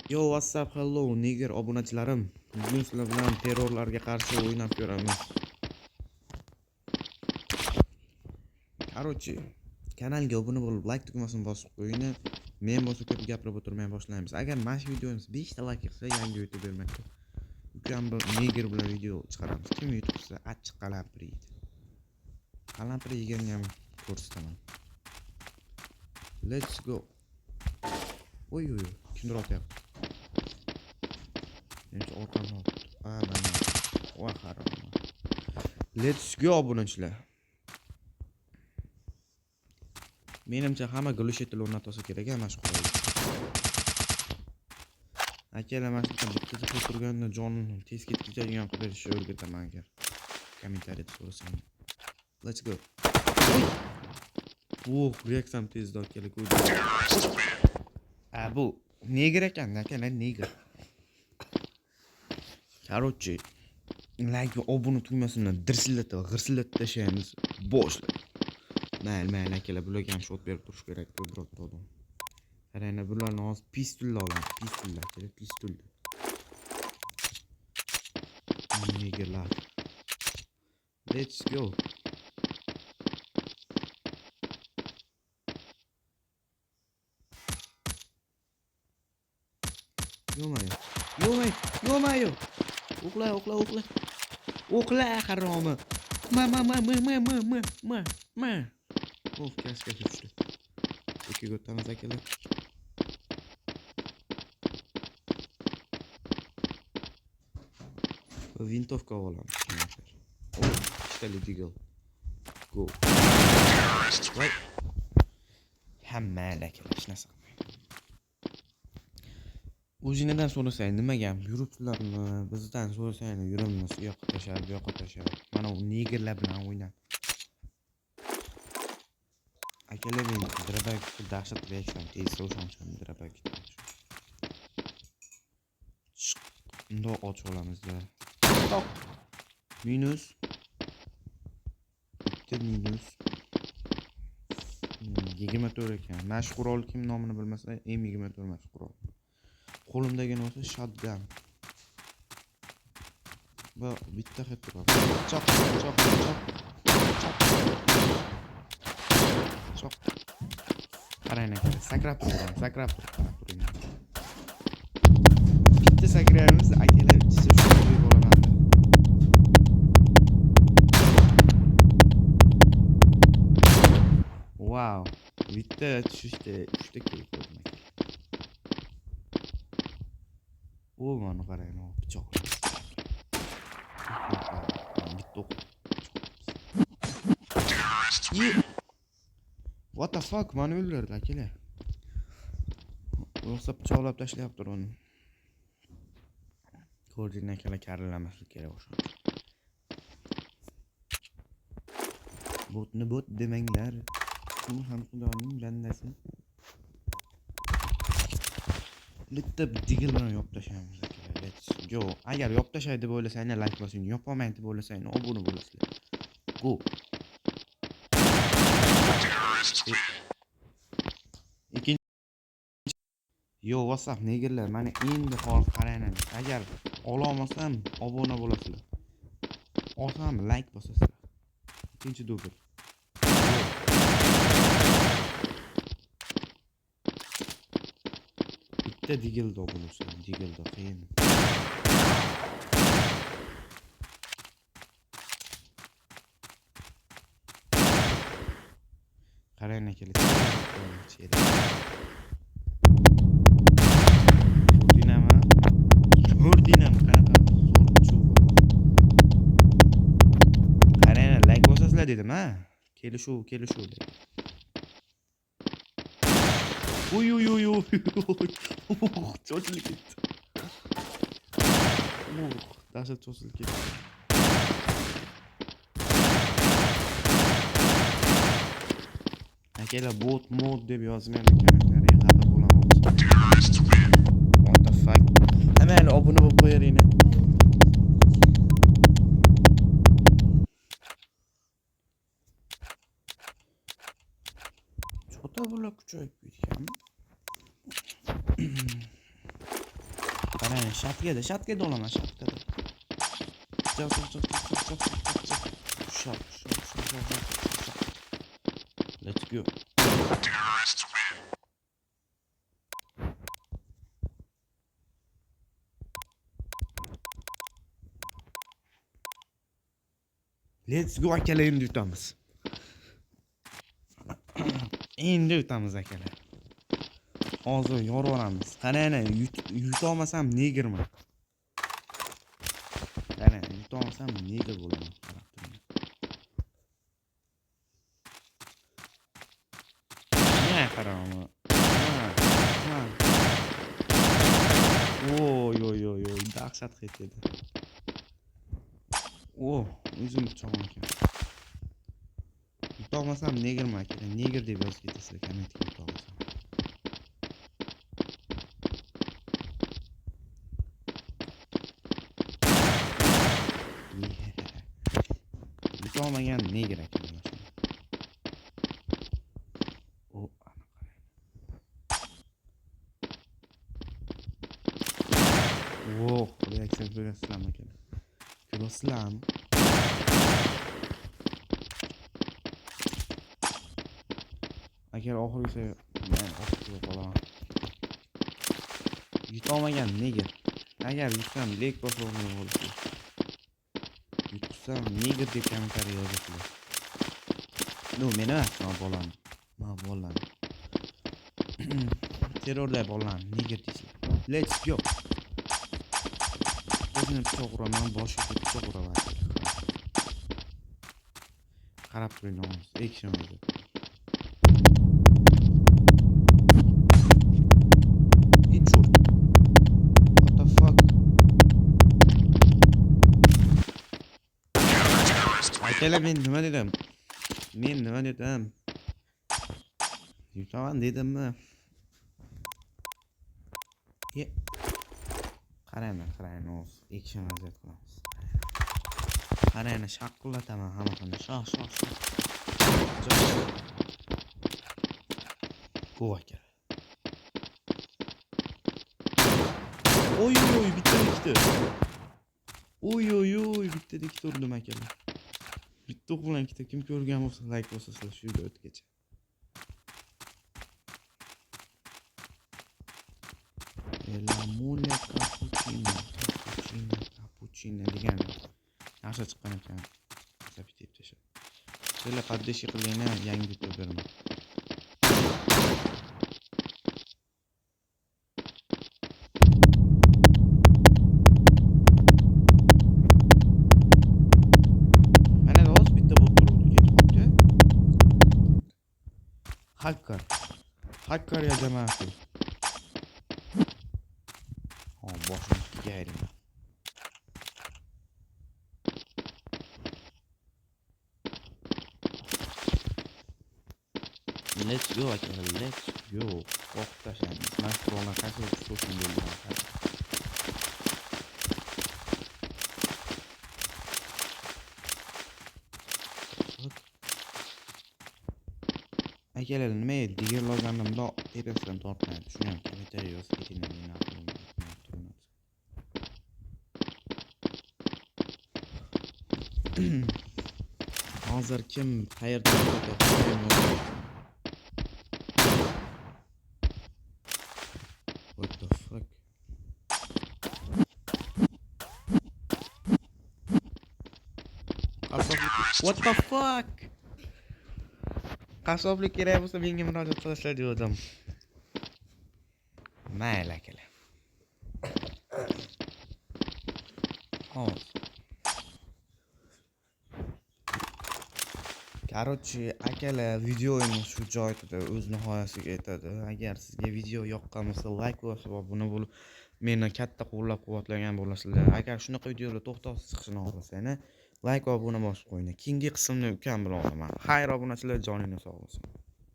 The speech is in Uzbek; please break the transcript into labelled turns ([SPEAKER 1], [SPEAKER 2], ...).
[SPEAKER 1] Yo, what's up, hello, nigger obunachilarim. Bugun sizlar bilan terrorlarga qarshi o'ynab ko'ramiz. Короче, kanalga obuna bo'lib, like tugmasini bosib qo'yinglar. Men bo'lsa ko'p gapirib o'tirmay boshlaymiz. Agar mana shu videomiz 5 ta like yig'sa, yangi YouTuber maktab. Ukam bir nigger bilan video chiqaramiz. Kim yutsa, achchiq qalampir yeydi. Qalampir yeganni ham ko'rsataman. Let's go. Oy oy, oy, kimdir otyapti. Menimcha orqamdan otdi. A, mana. Voy harom. Let's go obunachilar. Menimcha hamma глушитель o'rnata olsa kerak mana shu qurolga. Akalar, mana shunaqa bitta qilib turganda jonini tez ketib ketadigan qilib berishni o'rgataman agar kommentariyada so'rasang. Let's go. Oy! Oh, reaksiyam tezda akalar ko'rdi. A, bu negr ekan, akalar, negr. Короче, like va obuna tugmasini dirsillatib, g'irsillatib tashlaymiz. Boshlab. Mayli, mayli akalar, bularga ham shot berib turish kerak birorta odam. Qaranglar, bularni hozir pistolda olamiz, pistolda akalar, pistolda. Negerlar. Let's go. Ё-моё. Ё-моё, ё-моё. Uxla, uxla, uxla. Uxla, haromi. Ma ma ma ma ma ma ma ma ma. Of, kaska tushdi. Ikkiga o'tamiz akalar. Va vintovka olamiz. Oh, ikkitali deagle. Go. Voy. Hamma akalar, hech narsa qilmaydi. O'zinglardan so'rasang nima gap, yuribsizlarmi? Bizdan so'rasang yuribmiz, u yoqqa tashlab, bu yoqqa tashlab. Mana u negerlar bilan o'ynab. Akalar, men drabak dahshat reaksiyam tezda o'shaning drabak. Chiq. Bundoq ochib olamizda. Toq. Minus. Bitta minus. 24 ekan. Mana shu qurol kim nomini bilmasa, M24 mana shu qurol. Qo'limdagini bo'lsa shotgun. Va bitta hit turadi. Choq, choq, choq. Choq. Choq. Qarang aka, sakrab turaman, sakrab turib qarab turing. Bitta sakraymiz, akalar, ikkisi shu deb olaman. Wow, bitta tushishda uchta kill ko'rdim aka. O, mana qarang, o pichoq. Bitta o'q. Ye. What the fuck, mani o'ldirdi akalar. Yo'qsa pichoqlab tashlayaptir uni. Ko'rdinglar akalar, karillamaslik kerak o'sha. Botni bot demanglar. U ham Xudoning bandasi. Bitta deagle bilan yopib tashlaymiz akalar. Let's go. Agar yopib tashlay deb o'ylasanglar like bosing, yopolmaydi deb o'ylasanglar obuna bo'lasizlar. Go. Ikkinchi. Yo, what's up, negerlar, mana endi hozir qaranglar. Agar ololmasam obuna bo'lasizlar. Olsam like bosasizlar. Ikkinchi dubl. Bitta deagle obuna, deagle qiyin. Qarang akalar. Ko'rdinglarmi? Ko'rdinglarmi qanaqa zo'r uchuv bor. Qaranglar, like bosasizlar dedim ha. Kelishuv, kelishuv. Uy uy uy uy. Cho'chilib ketdi. Uh, dahshat cho'chilib ketdi. Akalar, bot mod deb yozmanglar kommentariya, xafa bo'laman. What the fuck? Ha, mayli, obuna bo'lib qo'yaringlar. Chota bular kuchayib ketganmi? Qarang, shatkada, shatkada olaman, shatkada. Chiq, chiq, chiq, chiq, chiq, chiq, chiq. Shot, shot, shot, shot, shot, shot. Let's go. Let's go akalar, endi yutamiz. Endi yutamiz akalar. Hozir yorib. Qarang, yutolmasam negerman. Qarang, yutolmasam neger bo'laman. Qarab turing. Ne qarama. Ha, ha. Oy oy oy oy, dahshat hit edi. O, o'zim pichog'im ekan. Yutolmasam negerman akalar. Neger deb yozib ketasizlar kommentga yutolmasam. Yutolmagan neger akalar mana shuni. O, ana qarang. Oh, reaksiya ko'rasizlarmi akalar? Ko'rasizlarmi? Akalar oxirgisi men oxirgi qolaman. Yutolmagan neger. Agar yutsam lek bosib o'rnini bo'ladi. Yutqizsam neger deb kommentariy yozasizlar. No, men emas, men bolani. Men bolani. Terrorda bolani neger deysizlar. Let's go. O'zini pichoq uraman, boshiga pichoq uraman. Qarab turing, action o'zi. И чёрт. What the fuck? Akalar, men nima dedim? Men nima dedim? Yutaman dedimmi? Ye. Qaranglar, qarang, hozir action vaziyat qilamiz. Qaranglar, shaqqillataman hammasini. Shoh, shoh, shoh. Go akalar. Oy oy oy, bittada ikkita. Oy oy oy, bittada ikkita urdim akalar. Bitta o'q bilan ikkita. Kim ko'rgan bo'lsa like bosasizlar shu video o'tgacha. La mole cappuccino, cappuccino, cappuccino degan narsa chiqqan ekan. Zapit deb tashlab. Sizlar поддержка qilinglar, yangi video beraman. Mana hozir bitta bot turibdi, ketib qolibdi. Hacker. Hacker ya jamoasi. Ha, boshini ikkiga ayirgan. Let's go akalar, let's go. Qoqib tashlaymiz. Mana shu quroldan qaysi to'sin bo'ldi. Akalar, nima edi? Degerlar bundoq tepasidan tortmaydi. Shuni ham kommentariy yozib ketinglar, meni aqlimga yetmayapti bu narsa. Hozir kim qayerda ketyapti? What the fuck? What the fuck? Qassoblik kerak bo'lsa menga murojaat qilasizlar degandim. Mayli akalar. Hozir. Короче, akalar, videomiz shu joyida o'z nihoyasiga yetadi. Agar sizga video yoqqan bo'lsa, like bosib obuna bo'lib, meni katta qo'llab-quvvatlagan bo'lasizlar. Agar shunaqa videolar to'xtovsiz chiqishini xohlasanglar, like va obuna bosib qo'yinglar. Keyingi qismni ukam bilan olaman. Xayr obunachilar, joningiz sog' bo'lsin.